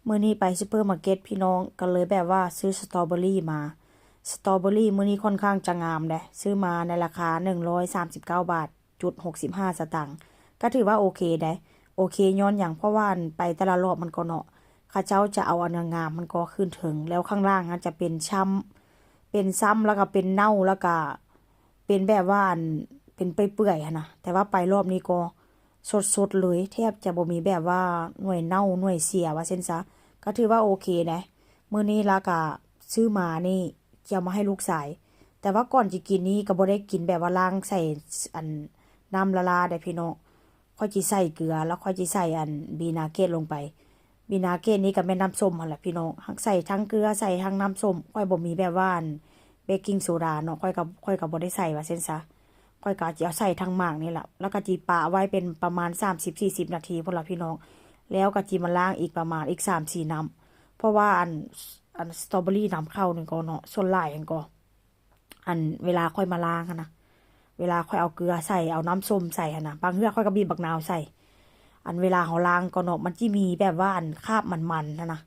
ມື້ນີ້ໄປຊຸບເປີມາເກັດພີ່ນ້ອງ ກໍເລີຍແບບວ່າຊື້ສະຕໍເບີຣີມາ. ສະຕໍເບີຣີມື້ນີ້ຄ່ອນຂ້າງຈະງາມເດ້ ຊື້ມາໃນລາຄາໜຶ່ງຮ້ອຍສາມສິບເກົ້າບາດຈຸດຫົກສິບຫ້າສະຕາງ ກໍຖືວ່າໂອເຄເດ້. ໂອເຄຍ້ອນຫຍັງ? ເພາະວ່າ ອັນ ໄປແຕ່ລະລອບມັນກໍເນາະ ເຂົາເຈົ້າຈະເອົາອັນງາມໆມັນກໍຂຶ້ນເທິງ ແລ້ວຂ້າງລ່າງຫັ້ນຈະເປັນຊ້ຳ ເປັນຊ້ຳ ແລ້ວກໍເປັນເນົ່າ ແລ້ວກໍເປັນແບບວ່າ ອັນ ເປັນເປື່ອຍໆຫັ້ນນະ. ແຕ່ວ່າໄປລອບນີ້ກໍສົດໆເລີຍ ແທບຈະບໍ່ມີແບບວ່າໜ່ວຍເນົ່າໜ່ວຍເສຍວ່າຊັ້ນຊະ ກໍຖືວ່າໂອເຄເດ້. ມື້ນີ້ລາກະຊື້ມານີ້ ຈະເອົາມາໃຫ້ລູກຊາຍ ແຕ່ວ່າກ່ອນຊິກິນນີ້ກໍບໍ່ໄດ້ກິນແບບວ່າລ້າງໃສ່ ອັນ ນ້ຳລາໆເດ້ພີ່ນ້ອງ. ຂ້ອຍຊິໃສ່ເກືອ ແລ້ວຂ້ອຍຊິໃສ່ ອັນ ບີນາເກດລົງໄປ. ບີນາເກດນີ້ກໍແມ່ນນ້ຳສົ້ມຫັ້ນແຫຼະພີ່ນ້ອງ ໃສ່ທັງເກືອ ໃສ່ທັງນ້ຳສົ້ມ. ຂ້ອຍບໍ່ມີແບບວ່າ ອັນ ເບກກິງໂຊດາເນາະ ຂ້ອຍກໍ ຂ້ອຍກໍບໍ່ໄດ້ໃສ່ວ່າຊັ້ນຊະ. ຂ້ອຍກໍຊິເອົາໃສ່ທັງໝາກນີ້ລະ ແລ້ວກໍຊິປະໄວ້ເປັນປະມານສາມສິບສີ່ສິບນາທີພຸ້ນລະພີ່ນ້ອງ ແລ້ວກໍຊິມາລ້າງອີກປະມານອີກສາມສີ່ນ້ຳ ເພາະວ່າ ອັນ ອັນສະຕໍເບີຣີນຳເຂົ້ານີ້ກໍເນາະ ສ່ວນຫຼາຍຫັ້ນກໍ ອັນ ເວລາຂ້ອຍມາລ້າງຫັ້ນນະ ເວລາຂ້ອຍເອົາເກືອໃສ່ ເອົານ້ຳສົ້ມໃສ່ຫັ້ນນະ ບາງເທື່ອຂ້ອຍກໍບີບບັກນາວໃສ່. ອັນເວລາເຮົາລ້າງກໍເນາະ ມັນຊິມີແບບວ່າ ອັນ ຄາບມັນໆຫັ້ນນະ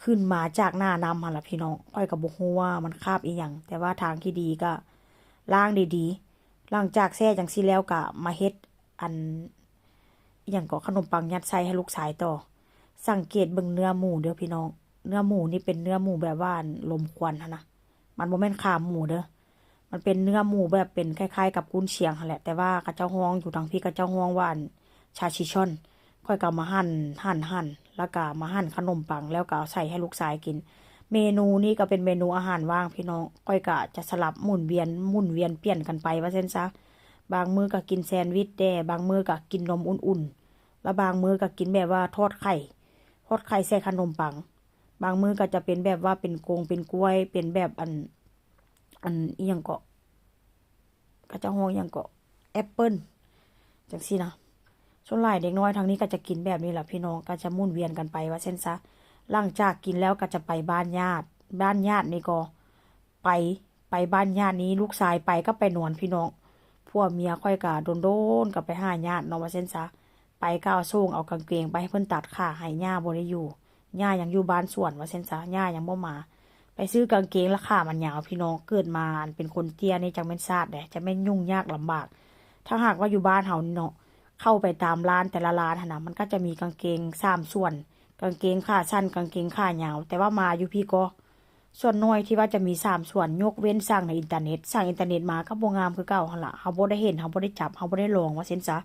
ຂຶ້ນມາຈາກໜ້ານ້ຳຫັ້ນລະພີ່ນ້ອງ. ຂ້ອຍກໍບໍ່ຮູ້ວ່າມັນຄາບອີ່ຫຍັງ ແຕ່ວ່າທາງທີ່ດີກໍລ້າງດີໆ. ຫຼັງຈາກແຊ່ຈັ່ງຊີ້ແລ້ວກໍມາເຮັດ ອັນ ອີ່ຫຍັງເກາະ ຂະໜົມປັງຍັດໄສ້ໃຫ້ລູກຊາຍຕໍ່. ສັງເກດເບິ່ງເນື້ອໝູເດີພີ່ນ້ອງ ເນື້ອໝູນີ້ເປັນເນື້ອໝູແບບວ່າ ອັນ ລົມຄວັນຫັ້ນນະ ມັນບໍ່ແມ່ນຂາໝູເດີ. ມັນເປັນເນື້ອໝູແບບເປັນຄ້າຍໆກັບກຸນຊຽງຫັ້ນແຫຼະ ແຕ່ວ່າເຂົາເຈົ້າຮ້ອງ ຢູ່ທາງພີ້ເຂົາເຈົ້າຮ້ອງວ່າ ອັນ ຊາຊິຊອນ. ຂ້ອຍກໍເອົາມາຫັ່ນ ຫັ່ນ ຫັ່ນ ແລ້ວກໍມາຫັ່ນຂະໜົມປັງ ແລ້ວກໍເອົາໃສ່ໃຫ້ລູກຊາຍກິນ. ເມນູນີ້ກໍເປັນເມນູອາຫານວ່າງພີ່ນ້ອງ ຂ້ອຍກໍຈະສະຫຼັບໝູນວຽນ ໝູນວຽນປ່ຽນກັນໄປວ່າຊັ້ນຊະ. ບາງມື້ກໍກິນແຊນວິດແດ່ ບາງມື້ກໍກິນນົມອຸ່ນໆ ແລ້ວບາງມື້ກໍກິນແບບວ່າທອດໄຂ່ ທອດໄຂ່ໃສ່ຂະໜົມປັງ. ບາງມື້ກໍຈະເປັນແບບວ່າເປັນກົງເປັນກ້ວຍ ເປັນແບບ ອັນ ອັນ ອີ່ຫຍັງເກາະ ເຂົາເຈົ້າຮ້ອງຫຍັງເກາະ ແອັບເປິ້ນ ຈັ່ງຊີ້ນະ. ສ່ວນຫຼາຍເດັກນ້ອຍທາງນີ້ກໍຈະກິນແບບນີ້ລະພີ່ນ້ອງ ກໍຈະໝູນວຽນກັນໄປວ່າຊັ້ນຊະ. ຫຼັງຈາກກິນແລ້ວກໍຈະໄປບ້ານຍາດ ບ້ານຍາດນີ້ກໍໄປ ໄປບ້ານຍາດນີ້ ລູກຊາຍໄປກໍໄປນອນພີ່ນ້ອງ. ຜົວເມຍຂ້ອຍກໍດົນໆກໍໄປຫາຍາດເນາະວ່າຊັ້ນຊະ. ໄປກໍເອົາໂສ້ງເອົາກາງເກງໄປໃຫ້ເພິ່ນຕັດຂາໃຫ້ ຍ່າບໍ່ໄດ້ຢູ່ ຍ່າຍັງຢູ່ບ້ານສວນວ່າຊັ້ນຊະ ຍ່າຍັງບໍ່ມາ. ໄປຊື້ກາງເກງລະຂາມັນຍາວພີ່ນ້ອງ ເກີດມາ ອັນ ເປັນຄົນເຕ້ຍນີ້ ຈັກແມ່ນຊາດໃດ ຈັກແມ່ນຫຍຸ້ງຍາກລຳບາກ. ຖ້າຫາກວ່າຢູ່ບ້ານເຮົານີ້ເນາະ ເຂົ້າໄປຕາມຮ້ານແຕ່ລະຮ້ານຫັ້ນນະ ມັນກໍຈະມີກາງເກງສາມສ່ວນ ກາງເກງຂາສັ້ນ ກາງເກງຂາຍາວ ແຕ່ວ່າມາຢູ່ພີ້ກໍສ່ວນໜ້ອຍທີ່ວ່າຈະມີສາມສ່ວນ ຍົກເວັ້ນສັ່ງໃນອິນເຕີເນັດ ສັ່ງອິນເຕີເນັດມາກໍບໍ່ງາມຄືເກົ່າຫັ້ນລະ ເຮົາບໍ່ໄດ້ເຫັນ ເຮົາບໍ່ໄດ້ຈັບ ເຮົາບໍ່ໄດ້ລອງວ່າຊັ້ນຊະ.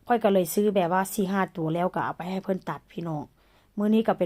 ຂ້ອຍກໍເລີຍຊື້ແບບວ່າສີ່ຫ້າຕົວ ແລ້ວກໍເອົາໄປໃຫ້ເພິ່ນຕັດພີ່ນ້ອງ. ມື້ນີ້ກໍເປັນ